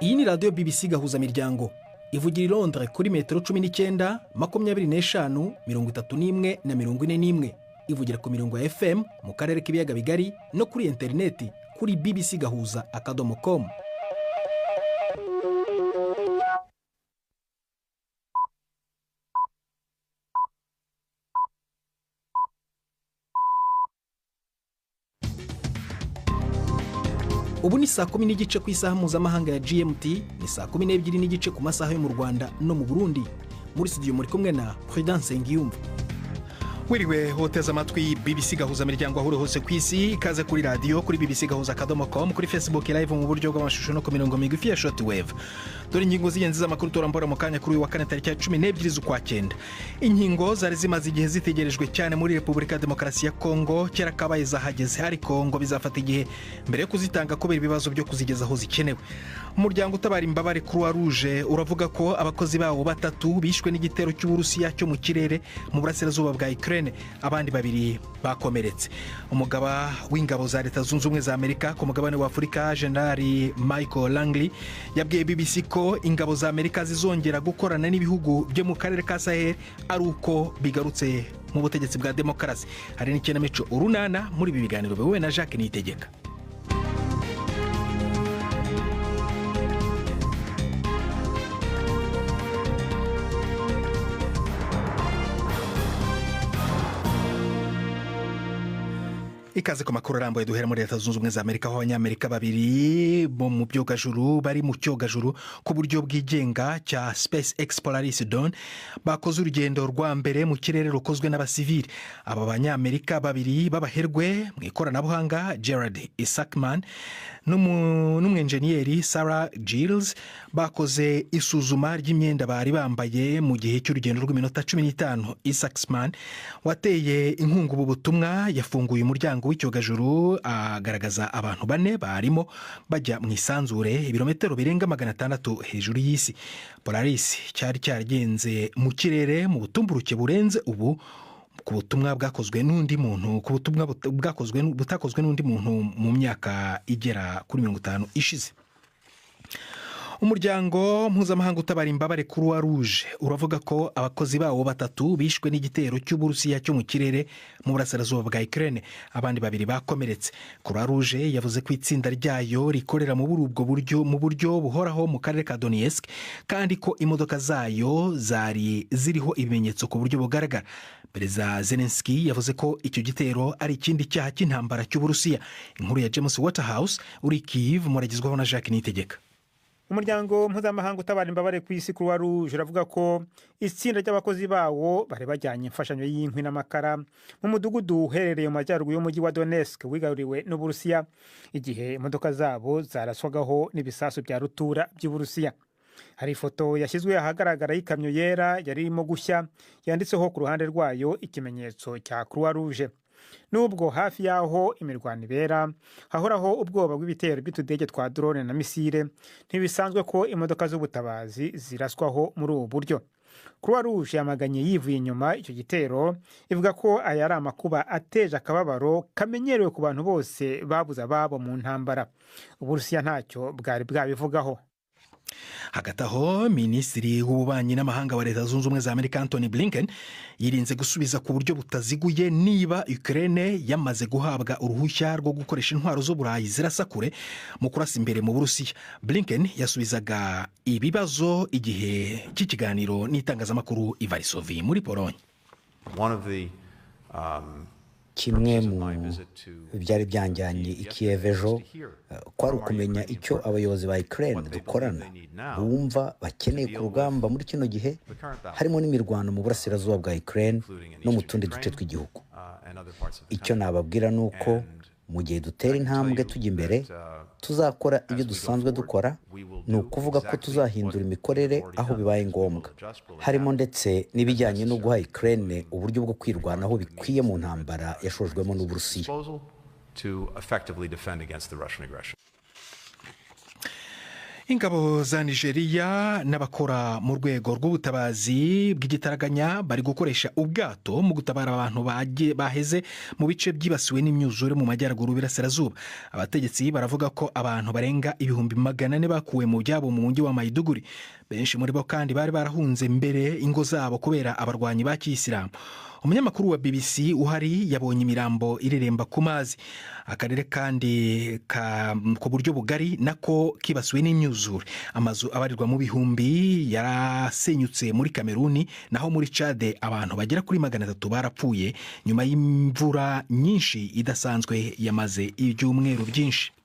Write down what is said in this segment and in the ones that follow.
Iyi ni radiyo BBC Gahuzamiryango, ivugira i Londres kuri metero 19, 25, 31 na 41. Ivugira ku mirongo ya FM mu karere k'ibiyaga bigari no kuri interineti kuri bbcgahuza.com. Ubu ni saa 10:30 ku isaha mpuzamahanga ya GMT, ni saa 12:30 ku masaha yo mu Rwanda no mu Burundi. Muri studio muri kumwe na Prudence Nsengiyumva. Wiriwe hoteza amatwi BBC Gahuza miryango aho uri hose ku isi. Ikaze kuri radiyo, kuri bbcgahuza.com, kuri Facebook Live mu buryo bw'amashusho no ku mirongo migufi ya shortwave. Dore ingingo z'ingenzi z'amakuru turambora mu kanya kuri uyu wa kane, tariki ya 12 z'ukwa cyenda. Inkingo zari zimaze igihe zitegerejwe cyane muri Repubulika ya Demokarasi ya Kongo kera kabaye zahageze, ariko ngo bizafata igihe mbere yo kuzitanga kubera ibibazo byo kuzigeza aho zikenewe. Umuryango utabara imbabare Croix Rouge uravuga ko abakozi bawo batatu bishwe n'igitero cy'Uburusiya cyo mu kirere mu burasirazuba bwa Ukraine, abandi babiri bakomeretse. Umugaba w'ingabo za Leta Zunze Ubumwe za Amerika ku mugabane wa Afurika, Generali Michael Langley, yabwiye BBC ko ingabo za Amerika zizongera gukorana n'ibihugu byo mu karere ka Sahel ari uko bigarutse mu butegetsi bwa demokarasi. Hari n'ikinamico Urunana muri ibi biganiro biyobowe na Jacques Niyitegeka. Ikaze ku makuru arambuye. Duhera muri Leta Zunze Ubumwe za Amerika, aho Abanyamerika babiri bo mu byogajuru bari mu cyogajuru ku buryo bwigenga cya SpaceX Polaris Dawn bakoze urugendo rwa mbere mu kirere rukozwe n'abasivili. Aba banyamerika babiri b'abaherwe mu ikoranabuhanga, Gerard Isaacman n'umwenjeniyeri Sarah Gills, bakoze isuzuma ry'imyenda bari bambaye mu gihe cy'urugendo rw'iminota 15. Isaacman, wateye inkunga ubu butumwa, yafunguye umuryango w'icyogajuru agaragaza abantu bane barimo bajya mu isanzure ibirometero birenga 600 hejuru y'isi. Polaris cyari cyaragenze mu kirere mu butumburuke burenze ubu ku butumwa bwakozwe n'undi muntu, ku butumwa bwakozwe butakozwe n'undi muntu mu myaka igera kuri 50 ishize. Umuryango mpuzamahanga utabara imbabare Croix Rouge uravuga ko abakozi bawo batatu bishwe n'igitero cy'Uburusiya cyo mu kirere mu burasirazuba bwa Ukraine, abandi babiri bakomeretse. Croix Rouge yavuze ko itsinda ryayo rikorera muri ubwo buryo mu buryo buhoraho mu karere ka Donetsk, kandi ko imodoka zayo zari ziriho ibimenyetso ku buryo bugaragara. Perezida Zelensky yavuze ko icyo gitero ari ikindi cyaha cy'intambara cy'Uburusiya. Inkuru ya James Waterhouse uri Kyiv muragezwaho na Jacques Niyitegeka. Umuryango mpuzamahanga utabara imbabare ku isi Croix Rouge uravuga ko itsinda ry'abakozi bawo bari bajyanye imfashanyo y'inkwi n'amakara mu mudugudu uherereye mu majyaruguru y'umujyi wa Donetsk wigaruriwe n'Uburusiya, igihe imodoka zabo zaraswagaho n'ibisasu bya rutura by'Uburusiya. Hari ifoto yashyizwe ahagaragara y'ikamyo yera yari irimo gushya, yanditseho ku ruhande rwayo ikimenyetso cya Croix Rouge. Nubwo hafi y'aho imirwano ibera hahoraho ubwoba bw'ibitero by'utudege twa drone na misile, ntibisanzwe ko imodoka z'ubutabazi ziraswaho muri ubu buryo. Croix Rouge yamaganye yivuye inyuma icyo gitero, ivuga ko aya ari amakuba ateje akababaro kamenyerewe ku bantu bose babuze ababo mu ntambara. Uburusiya ntacyo bwari bwabivugaho. Hagati aho, Minisitiri w'Ububanyi n'Amahanga wa Leta Zunze Ubumwe za Amerika, Antony Blinken, yirinze gusubiza ku buryo butaziguye niba Ukraine yamaze guhabwa uruhushya rwo gukoresha intwaro z'Uburayi zirasa kure mu kurasa imbere mu Burusiya. Blinken yasubizaga ibibazo igihe cy'ikiganiro n'itangazamakuru i Varsovie muri Pologne. Kimwe mu byari byanjyanye i Kiev ejo kwari ukumenya icyo abayobozi ba Ukraine dukorana bumva bakeneye ku rugamba muri kino gihe, harimo n'imirwano mu burasirazuba bwa Ukraine no mu tundi duce tw'igihugu. Icyo nababwira ni uko mu gihe dutera intambwe tujya imbere, tuzakora ibyo dusanzwe dukora, ni ukuvuga ko tuzahindura imikorere aho bibaye ngombwa, harimo ndetse n'ibijyanye no guha Ukraine uburyo bwo kwirwanaho bikwiye mu ntambara yashojwemo n'Uburusiya. Ingabo za Nigeria n'abakora mu rwego rw'ubutabazi bw'igitaraganya bari gukoresha ubwato mu gutabara abantu baheze mu bice byibasiwe n'imyuzure mu majyaruguru y'Iburasirazuba. Abategetsi baravuga ko abantu barenga 400,000 bakuwe mu byabo mu mujyi wa Maiduguri. Benshi muri bo kandi bari barahunze mbere ingo zabo kubera abarwanyi ba kiyisilamu. Umunyamakuru wa BBC uhari yabonye imirambo ireremba ku mazi. Akarere kandi ku buryo bugari nako kibasiwe n'imyuzure. Amazu abarirwa mu bihumbi yarasenyutse muri Kameruni, naho muri Chade abantu bagera kuri 300 barapfuye nyuma y'imvura nyinshi idasanzwe yamaze ibyumweru byinshi.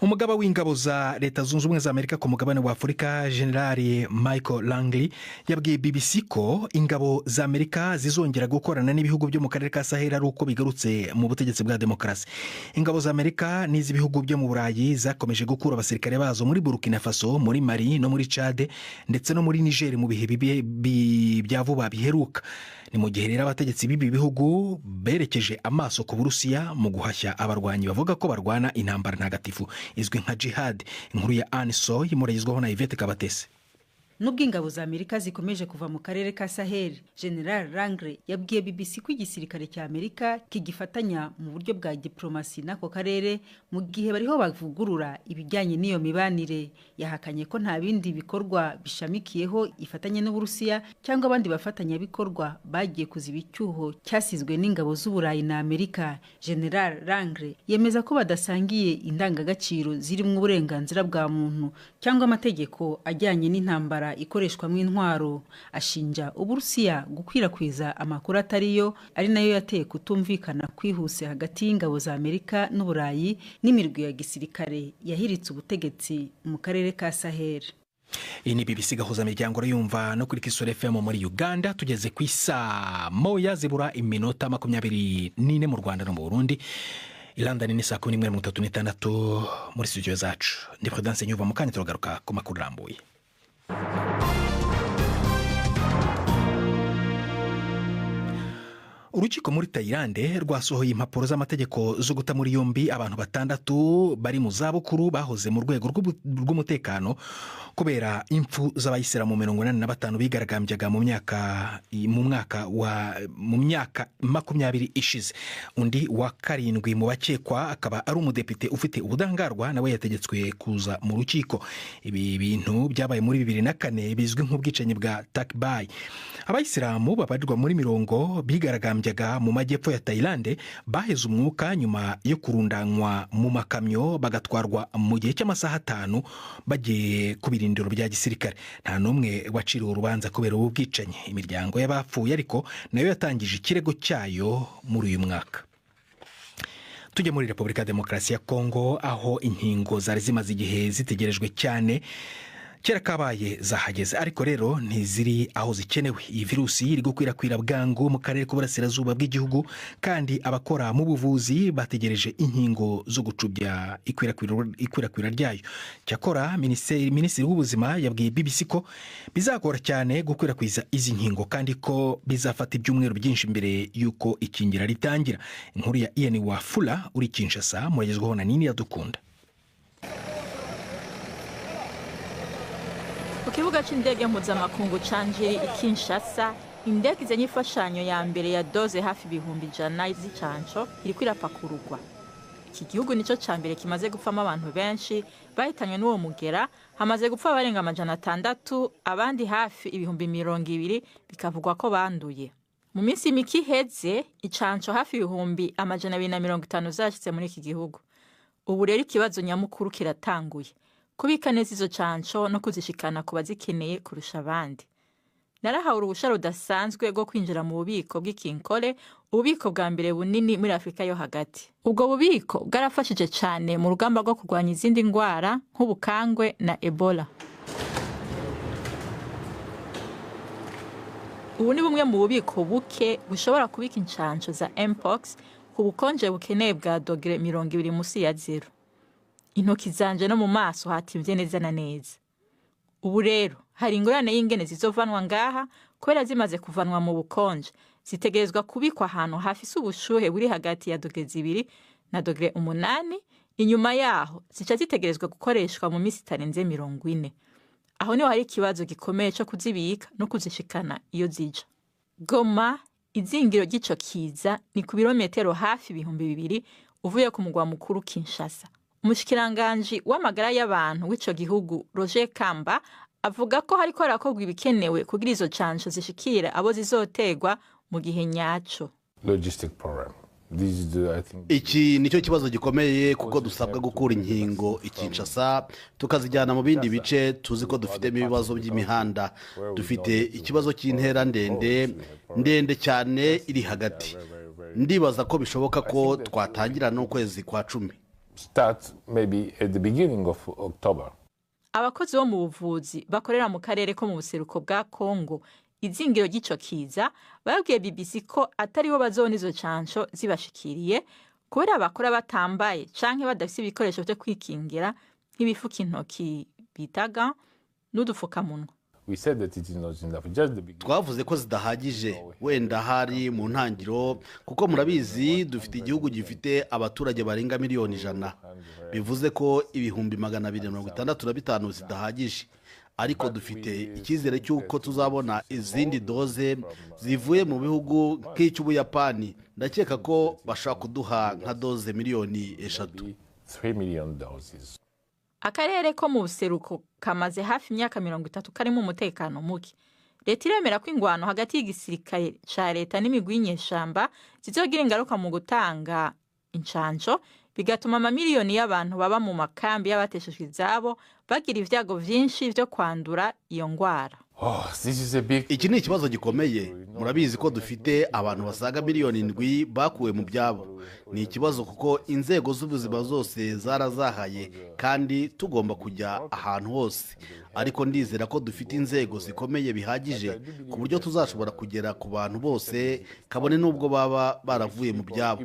Umugaba w'ingabo za Leta Zunze Ubumwe za Amerika ku mugabane wa Afurika, General Michael Langley, yabwiye BBC ko ingabo za Amerika zizongera gukorana n'ibihugu byo mu karere ka Sahel ari uko bigarutse mu butegetsi bwa demokarasi. Ingabo za Amerika n'iz'ibihugu byo mu Burayi zakomeje gukura abasirikare bazo muri Burkina Faso, muri Mali no muri Chad ndetse no muri Niger mu bihe bya vuba biheruka. Ni mu gihe rero abategetsi b'ibi bihugu berekeje amaso ku Burusiya mu guhashya abarwanyi bavuga ko barwana intambara ntagatifu izwi nka jihad. Inkuru ya Anso imuragizwaho na Yvette Kabatese. Nubwo ingabo za Amerika zikomeje kuva mu karere ka Sahel, General Langley yabwiye BBC ko igisirikare cya Amerika kigifatanya mu buryo bwa diplomasi n'ako karere mu gihe bariho bavugurura ibijyanye n'iyo mibanire. Yahakanye ko nta bindi bikorwa bishamikiyeho ifatanye n'Uburusiya cyangwa abandi bafatanyabikorwa bagiye kuziba icyuho cyasizwe n'ingabo z'Uburayi na Amerika. General Langley yemeza ko badasangiye indangagaciro zirimo uburenganzira bwa muntu cyangwa amategeko ajyanye n'intambara ikoreshwamo intwaro. Ashinja Uburusiya gukwirakwiza amakuru atariyo, ari nayo yateye kutumvikana kwihuse hagati y'ingabo za Amerika n'Uburayi n'imirwi ya gisirikare yahiritse ubutegetsi mu karere ka Sahel. Iyi ni BBC Gahuza Miryango yumva no kuri Kisoro FM muri Uganda. Tugeze ku isaa 1 zibura iminota 24 mu Rwanda no mu Burundi. I London ni saa 11:36 muri studio zacu. Ndi Prudence Nyuva, mu kanya turagaruka ku makuru arambuye. Urukiko muri Tayilande rwasohoye impapuro z'amategeko zo guta muri yombi abantu 6 bari mu zabukuru bahoze mu rwego rw'umutekano kubera impfu z'abayisilamu 85 bigaragambyaga mu myaka 20 ishize. Undi wa 7 mu bakekwa akaba ari umudepite ufite ubudahangarwa, nawe yategetswe kuza mu rukiko. Ibi bintu byabaye muri 2004 bizwi nk'ubwicanyi bwa Takbai. Abayisilamu babarirwa muri mirongo bigaragambyaga mu majyepfo ya Tayilande baheze umwuka nyuma yo kurundanywa mu makamyo bagatwarwa mu gihe cy'amasaha 5 bagiye ku birindiro bya gisirikare. Nta n'umwe waciriwe urubanza kubera ubu bwicanyi. Imiryango y'abapfuye ariko nayo yatangije ikirego cyayo muri uyu mwaka. Tujye muri Repubulika Demokarasi ya Kongo, aho inkingo zari zimaze igihe zitegerejwe cyane kera kabaye zahageze, ariko rero ntiziri aho zikenewe. Iyi virusi iri gukwirakwira bwangu mu karere k'uburasirazuba bw'igihugu, kandi abakora mu buvuzi bategereje inkingo zo gucubya ikwirakwira ryayo. Cyakora minisitiri w'ubuzima yabwiye BBC ko bizagora cyane gukwirakwiza izi nkingo, kandi ko bizafata ibyumweru byinshi mbere y'uko ikingira ritangira. Inkuru ya Ian Wafula uri Kinshasa muragezwaho na Nini Yadukunda. Ku kibuga c'indege mpuzamakungu ca Njiri i Kinshasa, indege izanye imfashanyo ya mbere ya doze hafi 100,000 z'icanco iriko irapakururwa. Iki gihugu nico ca mbere kimaze gupfamo abantu benshi bahitanywe n'uwo mugera. Hamaze gupfa abarenga 600, abandi hafi 20,000 bikavugwa ko banduye. Mu minsi mike iheze, icanco hafi 250,000 zashitse muri iki gihugu. Ubu rero ikibazo nyamukuru kiratanguye: kubika neza izo canco no kuzishikana ku bazikeneye kurusha abandi. Narahawe uruhusha rudasanzwe rwo kwinjira mu bubiko bw'ikinkole, ububiko bwa mbere bunini muri Afurika yo hagati. Ubwo bubiko bwarafashije cyane mu rugamba rwo kurwanya izindi ndwara nk'ubukangwe na Ebola. Ubu ni bumwe mu bubiko buke bushobora kubika incanco za Mpox ku bukonje bukeneye bwa dogere 20 musi ya 0. Intoki zanje no mu maso hatimvye neza na neza. Ubu rero hari ingorane y'ingene zizovanwa ngaha, kubera zimaze kuvanwa mu bukonje zitegerezwa kubikwa ahantu hafise ubushuhe buri hagati ya dogere 2 na dogere 8 Inyuma yaho zica zitegerezwa gukoreshwa mu minsi itarenze 40. Aho niho hari ikibazo gikomeye cyo kuzibika no kuzishikana iyo zija. Goma, izingiro ry'ico kiza, ni ku birometero hafi 2000 uvuye ku mugwa mukuru Kinshasa. Umushikiranganji w'amagara y'abantu w'ico gihugu, Roger Kamba, avuga ko hariko harakorwa ibikenewe kugira izo canco zishikira abo zizoterwa mu gihe nyaco. Iki nicyo kibazo gikomeye, kuko dusabwa gukura inkingo i Kinshasa tukazijyana mu bindi bice tuzi ko dufitemo ibibazo by'imihanda. Dufite ikibazo cy'intera ndende ndende cyane iri hagati. Ndibaza ko bishoboka ko twatangira n'ukwezi kwa 10. Abakozi bo mu buvuzi bakorera mu karere ko mu buseruko bwa Kongo, izingiro ry'ico kiza, babwiye BBC ko atari bo bazobona izo canco zibashikiriye, kubera bakora batambaye canke badafise ibikoresho vyo kwikingira nk'ibifuka intoki bita gants n'udufukamunwa. Twavuze ko zidahagije, wenda hari mu ntangiro, kuko murabizi dufite igihugu gifite abaturage barenga miliyoni 100, bivuze ko 265,000 zidahagije. Ariko dufite icyizere cy'uko tuzabona izindi doze zivuye mu bihugu nk'icy'Ubuyapani. Ndakeka ko bashobora kuduha nka doze miliyoni 3. Akarere ko mu buseruko kamaze hafi imyaka 30 karimo umutekano muke. Leta iremera ko ingwano hagati y'igisirikare ca leta n'imigwi y'inyeshamba zizogira ingaruka mu gutanga incanco, bigatuma amamiliyoni y'abantu baba mu makambi y'abateshejwe izabo bagira ivyago vyinshi vyo kwandura iyo ngwara. Iki ni ikibazo gikomeye. Murabizi ko dufite abantu basaga miliyoni 7 bakuwe mu byabo. Ni ikibazo kuko inzego z'ubuzima zose zarazahaye kandi tugomba kujya ahantu hose. Ariko ndizera ko dufite inzego zikomeye bihagije ku buryo tuzashobora kugera ku bantu bose, kabone n'ubwo baba baravuye mu byabo.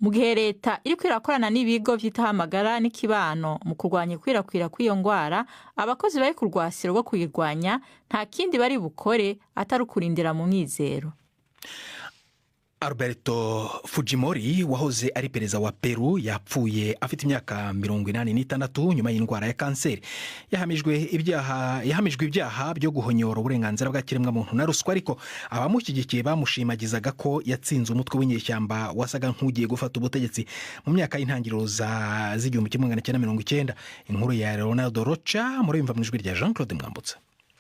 Mu gihe leta iriko irakorana n'ibigo vyitaho amagara n'ikibano mu kurwanya ikwirakwira kw'iyo ngwara, abakozi bari ku rwasiro rwo kuyirwanya nta kindi bari bukore atari ukurindira mu mwizero. Alberto Fujimori wahoze ari perezida wa Peru yapfuye afite imyaka 86 nyuma y'indwara ya kanseri. Yahamijwe ibyaha byo guhonyora uburenganzira bwa kiremwamuntu na ruswa, ariko abamushyigikiye bamushimagizaga ko yatsinze umutwe w'inyeshyamba wasaga nk'ugiye gufata ubutegetsi mu myaka y'intangiriro z'igihumbi kimwe magana cyenda mirongo icyenda. Inkuru ya Leonardo Rocha muriyumva mu ijwi rya Jean Claude Mwambutsa.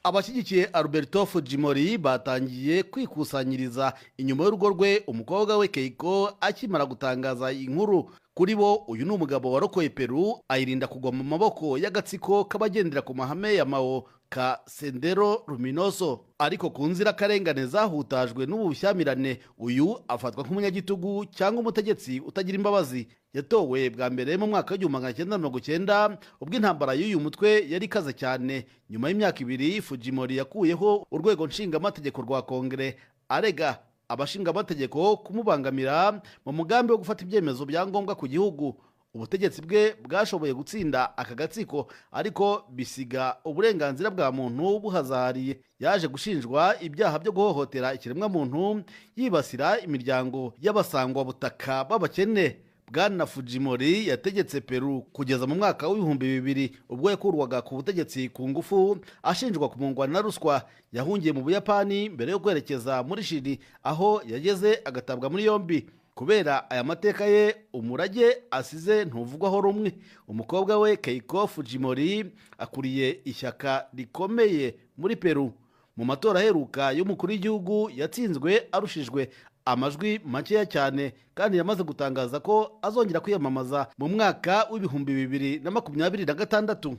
Abashyigikiye Alberto Fujimori batangiye kwikusanyiriza inyuma y'urugo rwe, umukobwa we Keiko akimara gutangaza inkuru. Kuri bo, uyu ni umugabo warokoye Peru, ayirinda kugwa mu maboko y'agatsiko k'abagendera ku mahame ya Mao ka Sendero Luminoso. Ariko ku nzirakarengane zahutajwe n'ubu bushyamirane, uyu afatwa nk'umunyagitugu cyangwa umutegetsi utagira imbabazi. Yatowe bwa mbere mu mwaka w'1990, ubwo intambara y'uyu mutwe yari ikaze cyane. Nyuma y'imyaka 2, Fujimori yakuyeho urwego nshingamategeko rwa Kongere, arega abashingamategeko kumubangamira mu mugambi wo gufata ibyemezo bya ngombwa ku gihugu. Ubutegetsi bwe bwashoboye gutsinda aka gatsiko, ariko bisiga uburenganzira bwa muntu buhazahariye. Yaje gushinjwa ibyaha byo guhohotera ikiremwamuntu, yibasira imiryango y'abasangwabutaka b'abakene. Bwana Fujimori yategetse Peru kugeza mu mwaka w'2000, ubwo yakurwaga ku butegetsi ku ngufu ashinjwa kumungwa na ruswa. Yahungiye mu Buyapani mbere yo kwerekeza muri Shili, aho yageze agatabwa muri yombi. Kubera aya mateka ye, umurage asize ntuvugwaho rumwe. Umukobwa we Keiko Fujimori akuriye ishyaka rikomeye muri Peru. Mu matora aheruka y'umukuru w'igihugu yatsinzwe arushijwe amajwi makeya cyane, kandi yamaze gutangaza ko azongera kwiyamamaza mu mwaka w'2026.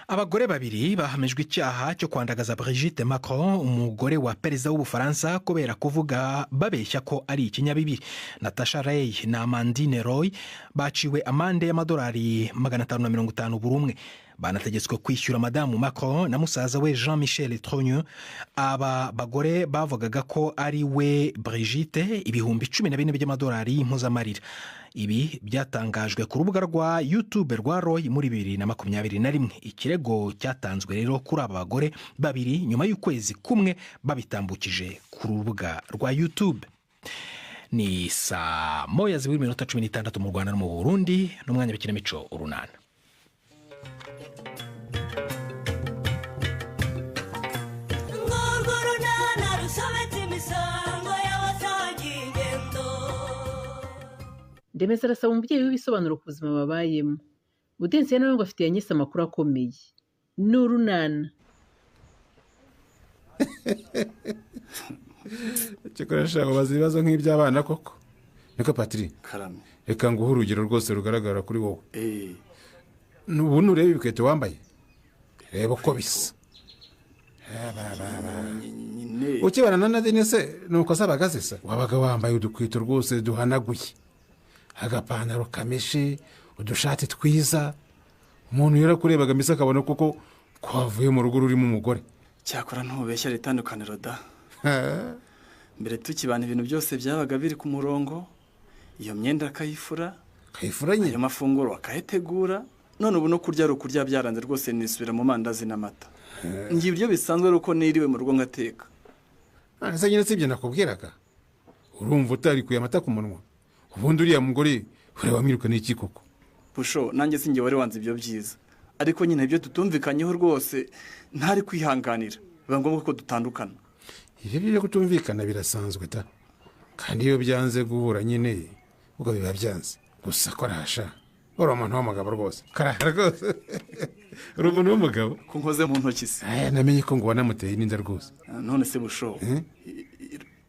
Abagore babiri bahamijwe icyaha cyo kwandagaza Brigitte Macron, umugore wa perezida w'Ubufaransa, kubera kuvuga babeshya ko ari ikinyabibiri. Natasha Rey na Amandine Roy baciwe amande y'amadolari 550 buri umwe. Banategetswe kwishyura madamu Macron na musaza we Jean Michel Trogneux. Aba bagore bavugaga ko ari we Brigitte, 14,000 by'amadolari y'impozamarira. Ibi byatangajwe ku rubuga rwa YouTube rwa Roy muri 2021. Ikirego cyatanzwe rero kuri aba bagore babiri nyuma y'ukwezi kumwe babitambukije ku rubuga rwa YouTube. Ni saa 1:16 mu Rwanda no mu Burundi, n'umwanya w'ikinamico Urunana. Ndemeza arasaba umubyeyi w'ibisobanuro ku buzima babayemo. Budensiya nawe ngo afitiye Anyesi amakuru akomeye. Ni Urunana. Cyakora baza ibibazo nk'iby'abana koko. Niko Patri, karame, reka nguhe urugero rwose rugaragara kuri wowe. Ubu nureba ibikweto wambaye, reba uko bisa. Ukibana na Nadine se nuko asabaga zisa, wabaga wambaye udukweto rwose duhanaguye, agapantaro kameshe, udushati twiza. Umuntu yarakurebaga mbese akabona koko kwavuye mu rugo rurimo umugore. Cyakora ntubeshya itandukaniro da. Mbere tukibana ibintu byose byabaga biri ku murongo, iyo myenda akayifura, kayifuranye, ayo mafunguro akayategura. None ubu no kurya ari ukurya byaranze rwose, nisubira mu mandazi n'amata. Ngiye ibyo bisanzwe ari uko niriwe mu rugo ngateka. None nyine sibyo nakubwiraga, urumva utarikuye amata ku munwa. Ubundi uriya mugore ureba mwirukana iki koko? Busho, nanjye sinjye wari wanze ibyo byiza, ariko nyine ibyo tutumvikanyeho rwose ntari kwihanganira, biba ngombwa ko dutandukana. Ibyo byo kutumvikana birasanzwe ta, kandi iyo byanze guhura nyine ubwo biba byanze. Gusa korasha uri umuntu w'umugabo rwose, karara rwose uri umuntu w'umugabo. Ko nkoze mu ntoki se? Namenye ko ngo wanamuteye n'inda rwose. None se Busho,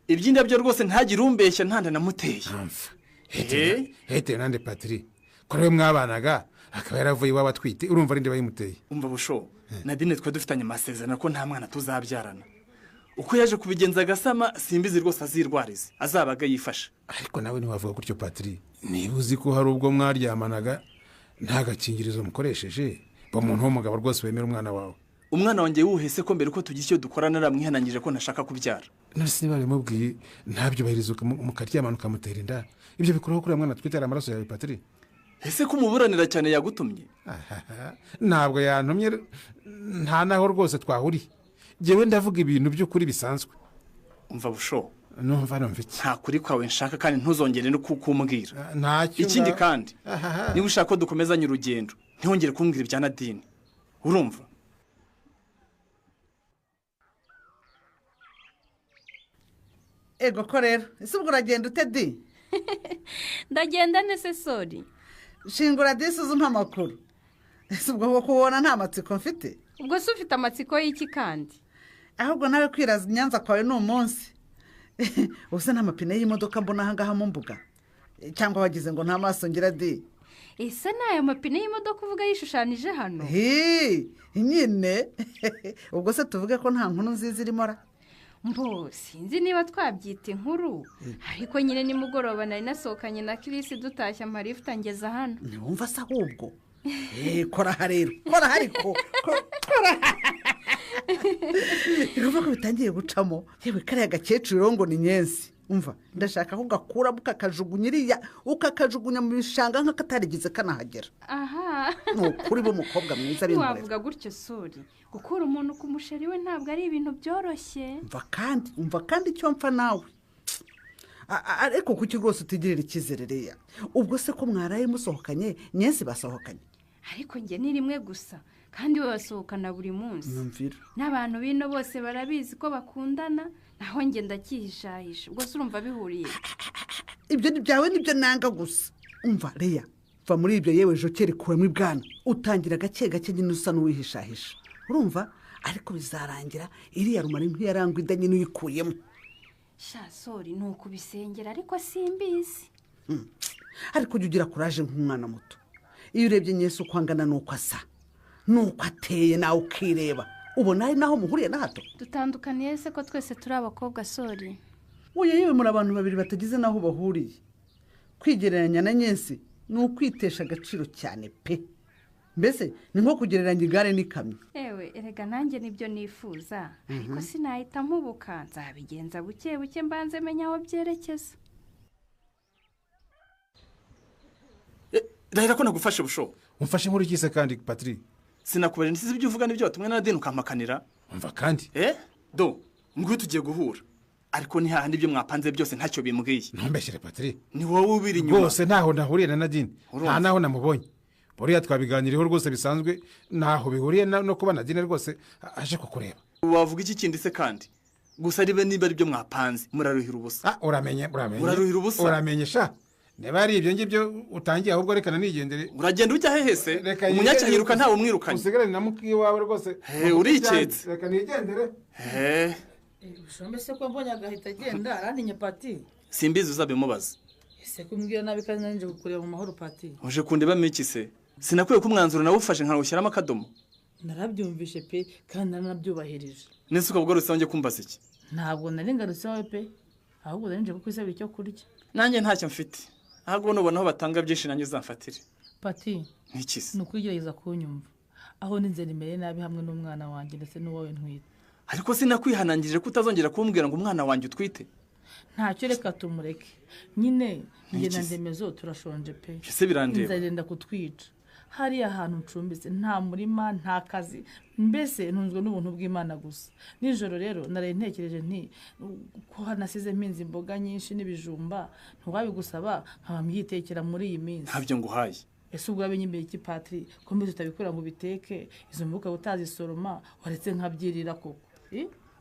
iby'indabyo rwose ntagire umbeshya, ntanda namuteye. Hete nande Patri, ko rero mwabanaga akaba yaravuye iwabo atwite, urumva ari nde bayimuteye? Umva Busho, Nadine twe dufitanye amasezerano ko nta mwana tuzabyarana. Uko yaje kubigenza agasama simbizi rwose, azirwarize azabaga yifasha. Ariko nawe ntiwavuga gutyo Patri, niba uzi ko hari ubwo mwaryamanaga nta gakingirizo mukoresheje, ba muntu w'umugabo rwose wemera umwana wawe. Umwana wanjye wuhese ko mbere uko tugira icyo dukora naramwihanangije ko ntashaka kubyara. None se niba bimubwiye ntabyubahiriza mukaryamana ukamutera inda, ibyo bikuraho kuri mwana twitera amaraso yawe Patri? Ese ko umuburanira cyane yagutumye? Ntabwo yantumye, nta naho rwose twahuriye. Jewe ndavuga ibintu by'ukuri bisanzwe. Umva Busho, numva iki? Nta kuri kwawe nshaka kandi ntuzongere no kukumbwira. Ntacyo. Ikindi kandi niba ushaka ko dukomezanya urugendo ntihongere kumbwira ibya Nadine, urumva? Ego ko rero, ese ubwo uragenda ute di? Ndagenda nese sori. Shingura disi uzumpa amakuru. Ese ubwo ko kubona nta matsiko mfite? Ubwo se ufite amatsiko y'iki kandi? Ahubwo nawe kwiraza Nyanza kwawe ni umunsi. Ubuse nta mapine y'imodoka mbona aha ngaha mu mbuga, cyangwa wagize ngo nta maso ngira di? Ese n'ayo mapine y'imodoka uvuga yishushanije hano? Nyine. Ubwo se tuvuge ko nta nkuru nziza irimo ra? Mbo sinzi niba twabyita inkuru, ariko nyine nimugoroba nari nasohokanye na Chris dutashye amarifuta ngeza hano. Ntiwumva se ahubwo? Kora aha rero, kora ariko, kora. Urumva ko bitangiye gucamo. Yewe kariya gakecuru ngo ni nyensi. Umva, ndashaka ko gakuramo ukakajugunya iriya, ukakajugunya mu bishanga nk'akatarigize kanahagera. Aha. Ni ukuri b'umukobwa mwiza binkorera. Wavuga gutyo sori, gukura umuntu ku musheri we ntabwo ari ibintu byoroshye. Umva kandi icyo mpfa nawe. Ariko kuki rwose utigirira icyizere reya? Ubwo se ko mwaraye musohokanye, nyensi basohokanye? Ariko njye ni rimwe gusa, kandi we basohokana buri munsi. N'abantu bino bose barabizi ko bakundana, naho njye ndakihishahisha. Ubwo se urumva bihuriye? Ibyo ni byawe nibyo nanga gusa. Umva reya, va muri ibyo yewe jokeri kuramo ibwana, utangira gake gake nyine usa n'uwihishahisha. Urumva? Ariko bizarangira iriya rumara nk'iyarangwa inda nyine uyikuyemo. Sha sori, ni ukubisengera ariko simbizi. Ariko ujya ugira kuraje nk'umwana muto. Iyo urebye Nyesu uko angana n'uko asa n'uko ateye nawe ukireba, ubona ari naho muhuriye na hato. Dutandukaniye se ko twese turi abakobwa sori? Oya yewe, muri abantu babiri batagize naho bahuriye. Kwigereranya na Nyensi ni ukwitesha agaciro cyane pe. Mbese ni nko kugereranya igare n'ikamyo. Ewe erega nanjye nibyo nifuza, ariko sinahita mpubuka, nzabigenza buke buke mbanze menya aho byerekeza. Ndahera ko nagufashe Busho. Umfashe nkuru iki se kandi Patri? Sinakubarira nsize ibyo uvuga n'ibyo watumwe na Nadine ukampakanira. Umva kandi. Do, nguyu tugiye guhura. Ariko ni hahandi ibyo mwapanze byose ntacyo bimbwiye. Ntumbeshyire Patrick. Ni wowe ubiri inyuma. Rwose ntaho nahuriye na Nadine. Nta naho namubonye. Buriya twabiganiriyeho rwose bisanzwe, ntaho bihuriye no kuba Nadine rwose aje kukureba. Wavuga iki kindi se kandi? Gusa ribe niba ari byo mwapanze muraruhira ubusa. Uramenye. Muraruhira ubusa. Uramenye sha. Niba ari ibyo ngibyo utangiye ahubwo reka nanigendere. Uragenda ujya hehe se? Umunyacyahiruka ntawe umwirukanye. Usigarane na muki wawe rwose. Uriketse. Reka nigendere. Ushombe se ko mbonye agahita agenda arantinye Pati. Simbizi uzabimubaza. Ese kumbwira nabi kandi nanje kukureba mu mahoro Pati. Uje kundebamo iki se? Sinakwiye ko umwanzuro nawufashe nkawushyiramo akadomo. Narabyumvishe pe kandi naranabyubahirije. Nese ukaba ugarutse wanjye kumbaza iki? Ntabwo nari ngarutse wawe pe, ahubwo nari nje kukwisabira icyo kurya. Nanjye ntacyo mfite. Ahubwo nubona aho batanga byinshi nanjye uzamfatire. Pati. Niki se? Ni ukwigerageza kunyumva. Aho ninze nimere nabi hamwe n'umwana wanjye ndetse n'uwawe ntwite. Ariko sinakwihanangirije ko utazongera kumbwira ngo umwana wanjye utwite. Ntacyo reka tumureke. Nyine njye na Ndemezo turashonje pe. Ese birandeba. Inzara kutwica. Hariya hantu ncumbitse nta murima nta kazi, mbese ntunzwe n'ubuntu bw'Imana gusa. Nijoro rero naraye ntekereje nti ko nasize mpinze imboga nyinshi n'ibijumba, ntiwabigusaba nkaba mbyitekera muri iyi minsi. Ntabyo nguhaye. Ese ubwo wabinyimbiye iki Patri? Ko mbese utabikora ngo ubiteke, izo mboga utazisoroma waretse nkabyirira koko.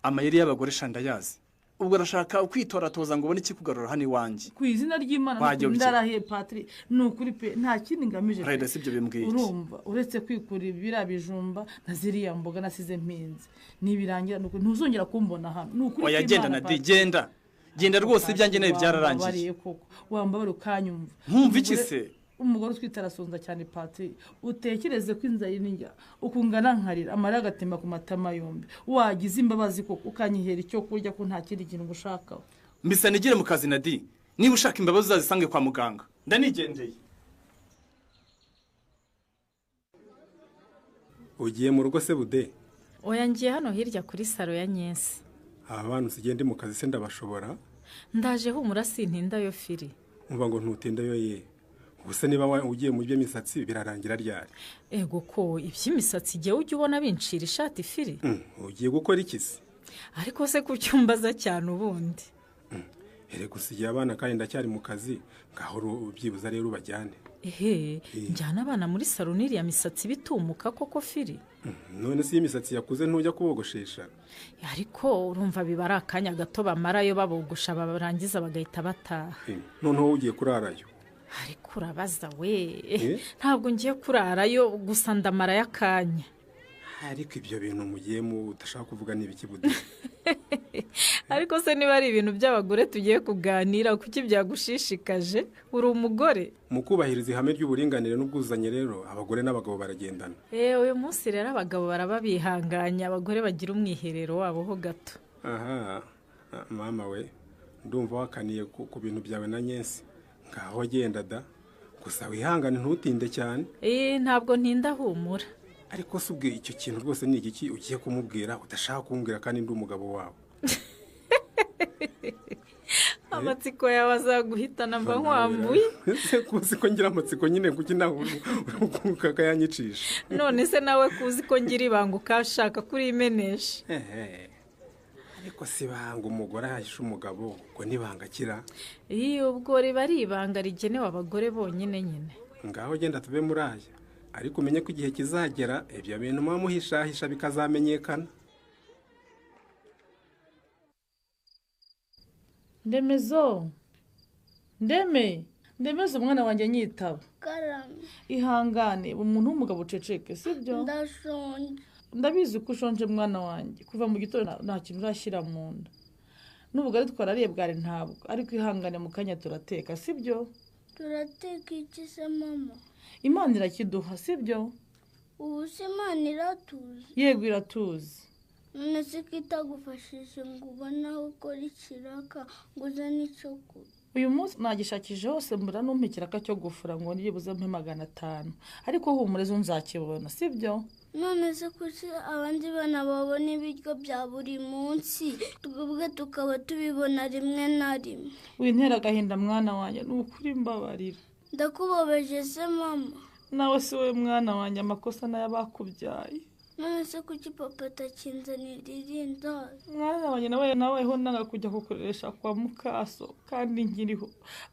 Amayeri y'abagore shandayazi. Ubwo arashaka kwitoratoza ngo ubone ikikugarura hano iwanjye. Ku izina ry'Imana ndarahiye Patri, ni ukuri pe nta kindi ngamije. Rayida sibyo bimbwiye. Urumva uretse kwikura ibira bijumba na ziriya mboga nasize mpinze. Nibirangira ntuzongera kumbona hano. Ni ukuri. Oya genda na di genda. Genda rwose ibyanjye nawe byararangiye. Wambabara ukanyumva. Nkumva iki se? Umugore utwite arasonza cyane Patri, utekereze ko inzara n'injya ukungana nkarira amarira agatemba ku matama yombi. Wagize imbabazi koko ukanyihera icyo kurya ko nta kindi kintu ngushakaho. Mbisa nigire mu kazi na di, niba ushaka imbabazi uzazisange kwa muganga. Ndanigendeye. Ugiye mu rugo se Bude? Oya ngiye hano hirya kuri saro ya Nyensi. Aba bantu sigende mu kazi se ndabashobora? Ndaje humura sintinda yo firi. Umva ngo ntutinda yo ye. Ubuse niba ugiye mu by'imisatsi birarangira ryari? Ego ko iby'imisatsi igihe ujya ubona bincira ishati firi. Ugiye gukora iki se? Ariko se kucyumbaza cyane ubundi. Erega usigiye abana kandi ndacyari mu kazi, ngaho byibuza rero ubajyane. Ehe, njyana abana muri salo n'iriya misatsi bitumuka koko firi. None se imisatsi yakuze ntujya kubogoshesha? Ariko urumva biba ari akanya gato bamarayo babogosha barangiza bagahita bataha. Noneho ugiye kurarayo? Ariko urabaza we, ntabwo ngiye kurarayo gusa ndamarayo akanya. Ariko ibyo bintu mugiye mu udashaka kuvuga ni ibiki Bude? Ariko se niba ari ibintu by'abagore tugiye kuganira kuki byagushishikaje? Uri umugore. Mu kubahiriza ihame ry'uburinganire n'ubwuzuzanye rero abagore n'abagabo baragendana. Uyu munsi rero abagabo baraba bihanganye, abagore bagira umwiherero wabo ho gato. Aha, mama we, ndumva wakaniye ku bintu byawe na Nyensi. Ngaho genda da, gusa wihangane ntutinde cyane. Ntabwo ntinda humura. Ariko se ubwe icyo kintu rwose ni igiki ugiye kumubwira udashaka kumbwira kandi ndi umugabo wawe? Amatsiko yawe azaguhitana mba nkwambuye. Ese kuzi ko ngira amatsiko nyine kuki nawe ukayanyicisha? None se nawe kuzi ko ngira ibanga ukashaka kurimenesha? Ariko si banga umugore ahisha umugabo ngo nibanga kira. Ubwo riba ari ibanga rigenewe abagore bonyine nyine. Ngaho genda tuve muri aya. Ariko umenye ko igihe kizagera ibyo bintu muhishahisha bikazamenyekana. Ndemezo, Ndemezo umwana wanjye nyitaba. Karame. Ihangane, umuntu w'umugabo uceceke, sibyo? Ndashonje. Ndabizi ko ushonje mwana wanjye, kuva mu gitondo nta kintu urashyira mu nda. N'ubugari twarariye bwari ntabwo, ariko ihangane mu kanya turateka, sibyo? Turateka iki se mama? Imana irakiduha, sibyo? Ubu se Imana iratuzi? Yego iratuzi. None se ko itagufashije ngo ubone aho ukora ikiraka ngo uzane icyo kurya? Uyu munsi nagishakije hose mbura numpa ikiraka cyo gufura ngo nibuze mpe 500, ariko humura ejo nzakibona, sibyo? None se kuki abandi bana babona ibiryo bya buri munsi twebwe tukaba tubibona rimwe na rimwe? Wintera agahinda mwana wanjye, ni ukuri mbabarira. Ndakubabaje se mama? Nawe si wowe mwana wanjye, amakosa n'ay'abakubyaye. None se kuki papa atakinzanira irindazi? Mwana wanjye nawe naweho nanga kujya kukureresha kwa mukaso kandi nkiriho,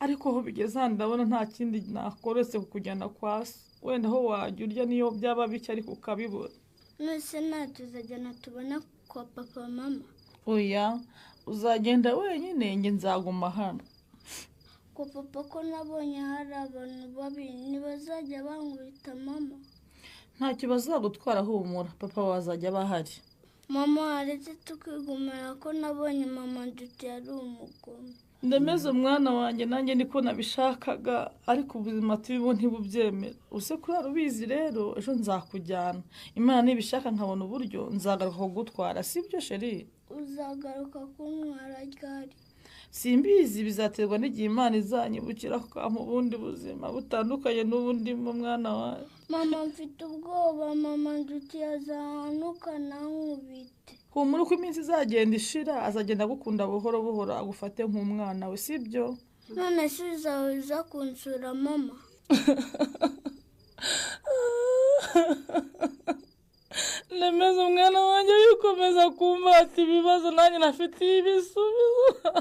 ariko aho bigeze hano ndabona nta kindi nakoretse kukujyana kwa so. Wenda aho wajya urya niyo byaba bike ariko ukabibura. Nose natuzajyana tubona kwa papa mama? Oya, uzagenda wenyine, njye nzaguma hano. Kwa papa ko nabonye hari abantu babi, ntibazajya bankubita mama? Ntacyo bazagutwara, humura, papa wazajya bahari. Mama waretse tukigumira ko nabonye mama Nduti yari umugome. Ndemeze umwana wanjye, nanjye niko nabishakaga, ariko ubuzima turimo ntibubyemera. Use kurara ubizi rero, ejo nzakujyana. Imana nibishaka nkabona uburyo nzagaruka kugutwara, sibyo sheri? Uzagaruka kuntwara ryari? Simbizi, bizaterwa n'igihe Imana izanyibukira kukampa ubundi buzima butandukanye n'ubundi mu mwana wawe. Mama mfite ubwoba, mama Nduti azahanuka nankubite. Humura, uko iminsi izagenda ishira azagenda agukunda buhoro buhoro, agufate nk'umwana we, sibyo? None se uzaza kunsura mama? Nemeze umwana wanjye yikomeza kumbata ibibazo nanjye nafitiye ibisubizo.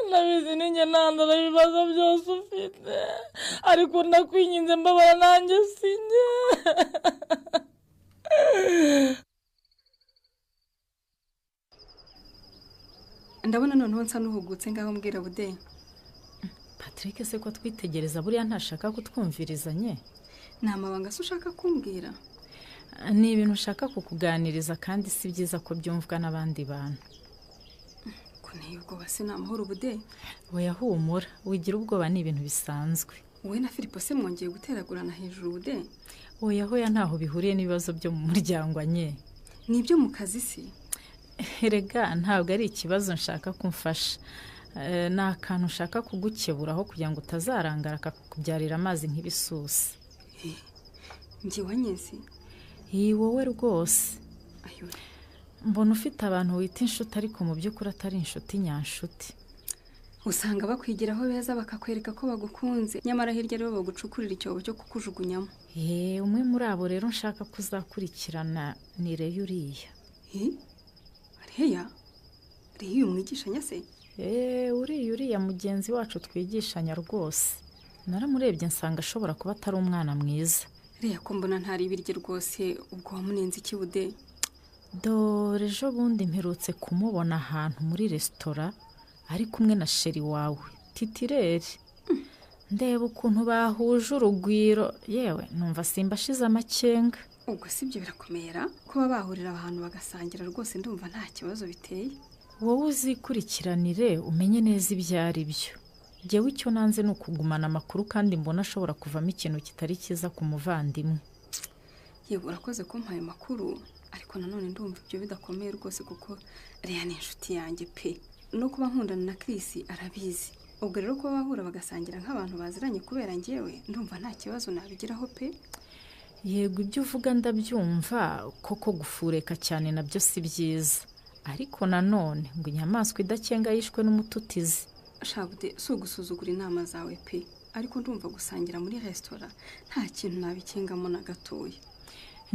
Nabizi ninjye ntandara ibibazo byose ufite, ariko ndakwinginze mbabara nanjye sinjye. Ndabona noneho nsa n'uhugutse, ngaho mbwira Bude. Patrick se ko twitegereza buriya ntashaka kutwumvirizanye? Ni amabanga se ushaka kumbwira? Ni ibintu ushaka kukuganiriza kandi si byiza ko byumvwa n'abandi bantu. Kunteye ubwoba se ni amahoro Bude? Oya humura, wigira ubwoba ni ibintu bisanzwe. Wowe na Filipo se mwongeye guteragurana hejuru Bude? Oya hoya, ntaho bihuriye n'ibibazo byo mu muryango anye. Ni ibyo mu kazi se? Erega ntabwo ari ikibazo nshaka kumfasha. Ni akantu nshaka kugukeburaho kugira ngo utazarangara akakubyarira amazi nk'ibisusa. Njye wanyeze? Iyi wowe rwose. Mbona ufite abantu wita inshuti ariko mu by'ukuri atari inshuti nyanshuti. Usanga bakwigiraho beza bakakwereka ko bagukunze, nyamara hirya aribo bagucukurira icyobo cyo kukujugunyamo. Umwe muri abo rero nshaka kuzakurikirana ni Reya uriya. Reya? Reya uyu mwigishanya se? Uriya mugenzi wacu twigishanya rwose. Naramurebye nsanga ashobora kuba atari umwana mwiza. Reya ko mbona ntari ibirye rwose, ubwo wamunenze iki Bude? Dore ejo bundi mperutse kumubona ahantu muri resitora ari kumwe na sheri wawe Titireri. Ndeba ukuntu bahuje urugwiro, yewe numva simba ashize amakenga. Ubwo si ibyo birakomera kuba bahurira ahantu bagasangira rwose, ndumva nta kibazo biteye. Wowe uzikurikiranire umenye neza ibyo ari byo. Jyewe icyo nanze ni ukugumana amakuru kandi mbona ashobora kuvamo ikintu kitari cyiza ku muvandimwe. Yego urakoze kumpa ayo makuru, ariko nanone ndumva ibyo bidakomeye rwose kuko Reya ni inshuti yanjye pe. No kuba nkundana na Chris arabizi. Ubwo rero kuba bahura bagasangira nk'abantu baziranye kubera njyewe, ndumva nta kibazo nabigiraho pe. Yego ibyo uvuga ndabyumva, koko gufureka cyane nabyo si byiza. Ariko nanone ngo inyamaswa idakenga yishwe n'umututizi. Shabude, si ugusuzugura inama zawe pe, ariko ndumva gusangira muri resitora nta kintu nabikengamo na gatoya.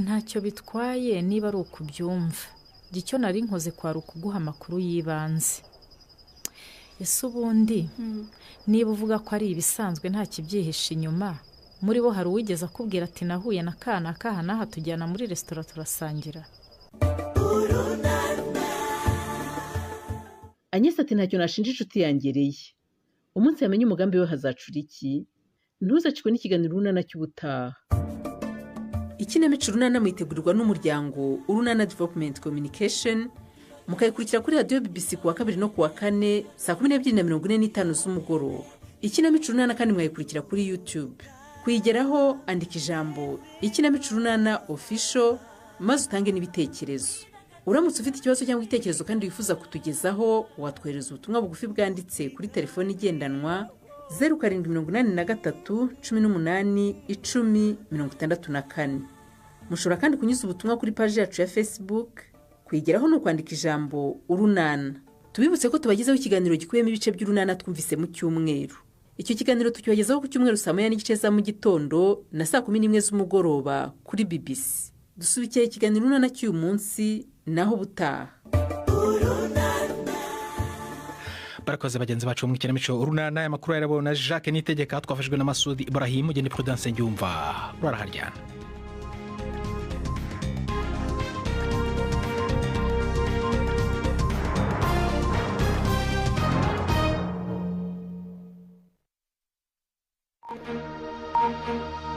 Ntacyo bitwaye niba ari ukubyumva. Icyo nari nkoze kwari ukuguha amakuru y'ibanze. Ese ubundi niba uvuga ko ari ibisanzwe nta kibyihishe inyuma, muri bo hari uwigeze akubwira ati nahuye na kana kaha n'aha tujyana muri resitora turasangira? Agnes ati ntacyo nashinja inshuti yanjye Reya. Umunsi yamenye umugambi we hazacura iki? Ntuzacikwe n'ikiganiro Urunana cy'ubutaha. Ikinamico Urunana mwitegurirwa n'umuryango Urunana Development Communication, mukayikurikira kuri radiyo BBC kuwa kabiri no kuwa kane saa 12:45 z'umugoroba. Ikinamico Urunana kandi mwayikurikira kuri YouTube. Kuyigeraho andika ijambo Ikinamico Urunana Official maze utange n'ibitekerezo. Uramutse ufite ikibazo cyangwa igitekerezo kandi wifuza kutugezaho, watwohereza ubutumwa bugufi bwanditse kuri telefoni igendanwa 0783 18 10 64. Mushobora kandi kunyuza ubutumwa kuri paji yacu ya Facebook. Kuyigeraho ni ukwandika ijambo Urunana. Tubibutse ko tubagezaho ikiganiro gikubiyemo ibice by'Urunana twumvise mu cyumweru. Icyo kiganiro tukibagezaho ku cyumweru saa 1:30 za mu gitondo na saa 11 z'umugoroba kuri BBC. Dusubikiye ikiganiro Urunana cy'uyu munsi. Naho ubutaha. Barakoze bagenzi bacu mu ikinamico Urunana. Aya makuru yarabona Jacques Nitegeka, twafashijwe na Masudi Ibrahim, Ugeni Prudence Nyumva. Ruraharyana. Thank you.